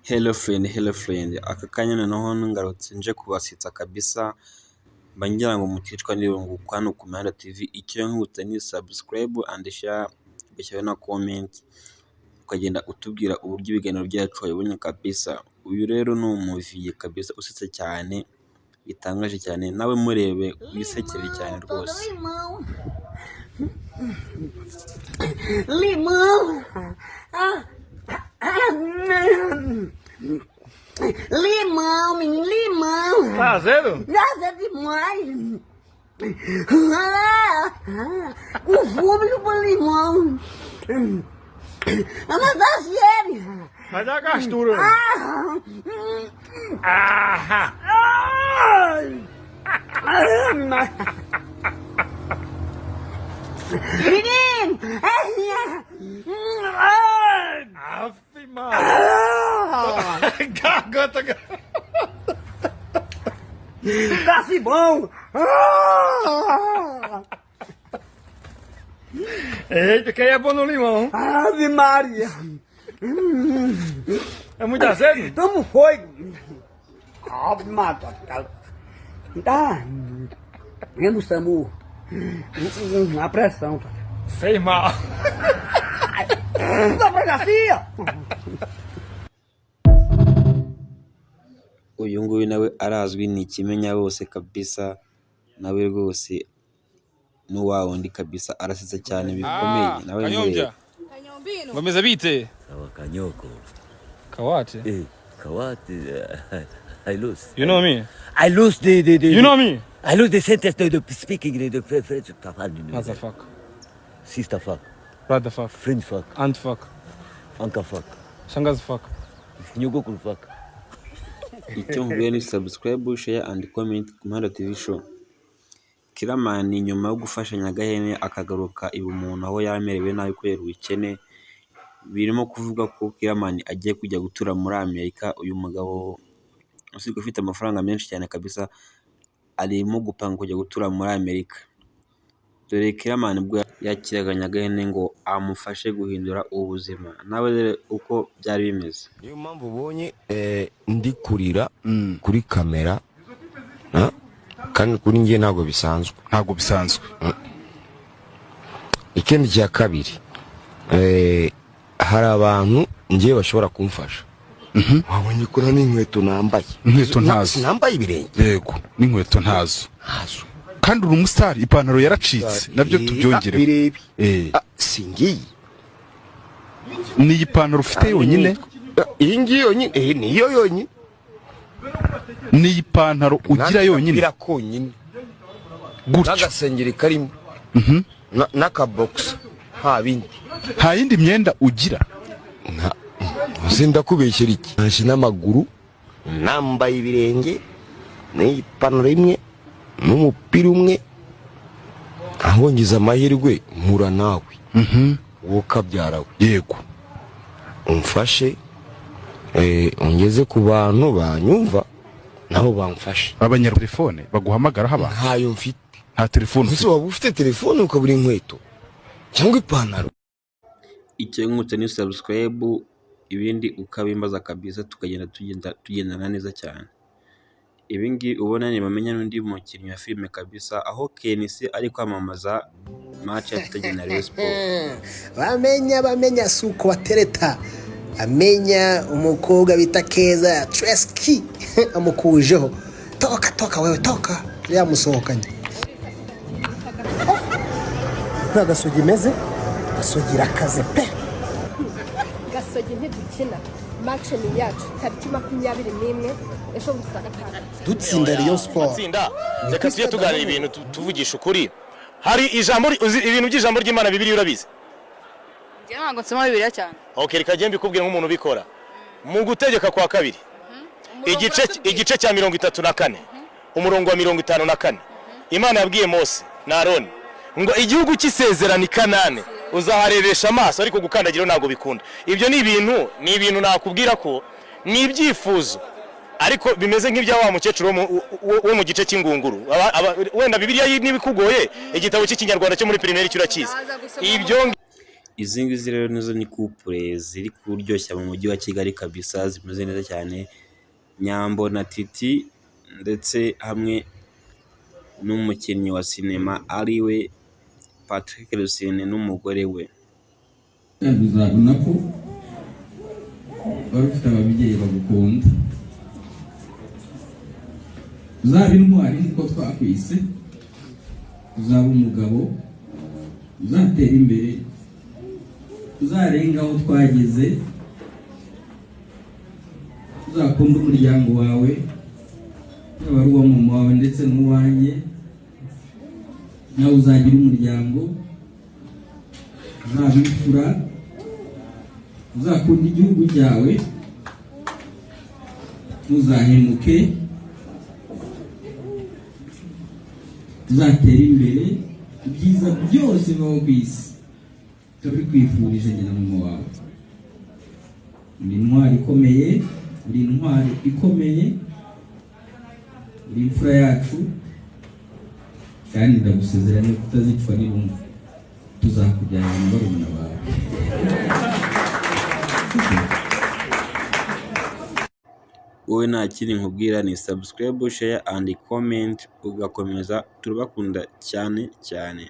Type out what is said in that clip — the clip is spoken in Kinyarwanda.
Hello friend, hello friend, aka kanya noneho ngarutse nje kubasetsa kabisa, mba ngira ngo muticwa n'irungu hano ku Mihanda TV, icyo nkwibutsa ni subscribe and share, ugashyiraho na comment, ukagenda utubwira uburyo ibiganiro byacu wabibonye kabisa. Uyu rero ni umuviye kabisa usetse cyane, bitangaje cyane, nawe murebe wisekere cyane rwose. Limão. Limão. Ah, ah, limão, menino, limão. Tá azedo? Nossa, é demais. Ah, ah, com fome com limão. Ah, mas tá sério. Vai dar gastura. Ah, Ah! ah, ah, Menino! Ah, Ave Maria. Garganta. Tá se bom! Ah! Eita, quem é bom no limão? Ave Maria! É muito azedo? Tamo fogo! Ave Maria! Tá. Eu no SAMU. A pressão. Tá. Fez mal. Dá pra Garcia! Uyu nguyu nawe arazwi ni ikimenya bose kabisa, nawe rwose ni wa wundi kabisa, arasetsa cyane bikomeye, nawe murebe. Kanyombya. Ngomeza bite? Sawa Kanyoko. Kawate. Eh, Kawate, I lose. You know me? I lose the You know me? I lose the sentence the speaking the French Motherfucker. Sister fuck, Brother fuck. friend fuck, Aunt fuck. uncle fuck, Shangazi fuck. nyogokuru fuck. Icyo nkubwiye ni subscribe, share and comment ku Mihanda TV show. Killaman nyuma yo gufasha Nyagahene akagaruka ibumuntu aho yari amerewe nabi kubera ubukene, birimo kuvuga ko Killaman agiye kujya gutura muri Amerika. Uyu mugabo usigaye ufite amafaranga menshi cyane kabisa, arimo gupanga kujya gutura muri Amerika. Dore Killaman ubwo yakiraga Nyagahene ngo amufashe guhindura ubuzima, nawe dore uko byari bimeze. Niyo mpamvu ubonye ndi kurira kuri kamera, ah, kandi kuri njye ntabwo bisanzwe. Ntabwo bisanzwe. Ikindi cya kabiri, hari abantu njye bashobora kumfasha. Wabonye ko nta n'inkweto nambaye? Inkweto ntazo. Nambaye ibirenge. Yego, n'inkweto ntazo. Ntazo. Kandi uri umusitari, ipantaro yaracitse nabyo tubyongereho. Birebe. Eh. Ah, singiyi. Ni iyi pantaro ufite yonyine? Ah, iyi ngiyi yonyine, niyo yonyine. Ni iyi pantaro ugira yonyine? N'agapira konyine. Gutyo? N'agasengeri karimo n'akabogisa, nta bindi. Nta yindi myenda ugira? Uzi ndakubeshyera iki? Naje n'amaguru, nambaye ibirenge n'iyi pantaro imwe n'umupira umwe, aho ngize amahirwe mpura nawe, wowe ukabyara we. Yego. Umfashe, ungeze ku bantu banyumva nabo bamfashe. Abanyarwanda baguhamagaraho abantu? Ntayo mfite. Nta telefone Ese ufite? waba ufite telefone ukabura inkweto cyangwa ipantaro? Icyo nkwibutsa ni subscribe, ibindi ukabimbaza kabisa, tukagenda tugenda tugendana neza cyane. Ibi ngibi ubona ni bamenya n'undi mukinnyi wa filime kabisa, aho KNC ari kwamamaza match afitanye na Rayon Sports. Bamenya, bamenya si uko batereta. Amenya umukobwa bita Keza Treski amukujeho, toka toka wewe toka, yamusohokanye. Nta gasogi imeze, gasogi irakaze pe. Gasogi ntidukina, match ni yacu tariki 21, ejo bundi kuwa gatanu. Dutsinda Rayon Sport. Matsinda, reka tujye tuganira ibintu tuvugisha ukuri. Hari ijambo uzi ibintu by'ijambo ry'Imana, Bibiliya, urabizi? Njyewe ntabwo nsoma Bibiliya cyane. Okay, reka njye mbikubwire nk'umuntu ubikora. Mu Gutegeka kwa Kabiri, igice cya 34, umurongo wa 54, Imana yabwiye Mose na Aroni ngo igihugu cy'isezerano i Kanani uzaharebesha amaso, ariko gukandagiraho ntabwo bikunda. Ibyo ni ibintu nakubwira ko ni ibyifuzo, ariko bimeze nk'ibya wa mukecuru wo mu gice cy'ingunguru. Wenda Bibiliya niba ikugoye, igitabo cy'Ikinyarwanda cyo muri primaire cyo urakizi. Naza gusoma. Ibyo Izi ngizi rero nizo ni couple ziri kuryoshya mu mujyi wa Kigali kabisa, zimeze neza cyane, Nyambo na Titi ndetse hamwe n'umukinnyi wa sinema ariwe Patrick Rusine n'umugore we. Kandi uzabona ko wari ufite ababyeyi bagukunda. Uzaba intwari nk'uko twakwise, uzaba umugabo, uzatera imbere, uzarenga aho twageze, uzakunda umuryango wawe, yaba ari uwa mama wawe ndetse n'uwanjye, nawe uzagira umuryango, uzaba imfura, uzakunda igihugu cyawe, ntuzahemuke, uzatera imbere, ibyiza byose bibaho ku isi turabikwifurije njye na mama wawe. Uri intwari ikomeye, uri intwari ikomeye, uri imfura yacu, kandi ndagusezeranya ko utazicwa n'irungu, tuzakujyana na barumuna bawe. Wowe nta kindi nkubwira ni subscribe, share and comment, ugakomeza turabakunda cyane cyane.